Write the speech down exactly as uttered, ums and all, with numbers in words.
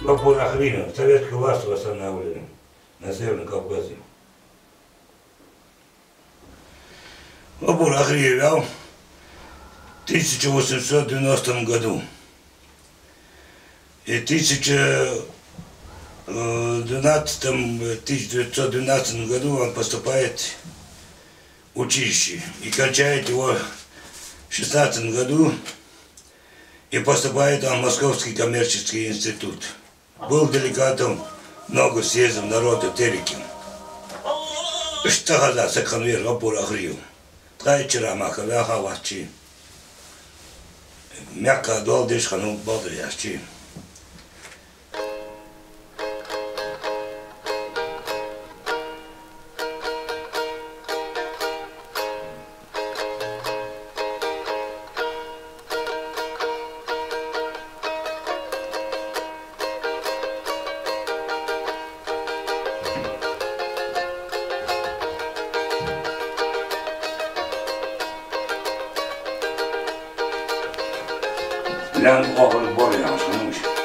Гьабур ахирин я, советская власть восстановлена на Северном Кавказе. Гьабур ахирин я в тысяча восемьсот девяностом году. И тысяча, э, двенадцатом, тысяча девятьсот двенадцатом году он поступает в училище и кончает его в шестнадцатом году, и поступает он в Московский коммерческий институт. Был делегатом много съездов народа Терекин. Иштта хьаза саг хиннавера Гьабур ахирин. Ткъаь чура махка ваьха вац чи. Мехка доал деш хиннав бакъдар яц чи. Лам къвагъал бар яхшимиш.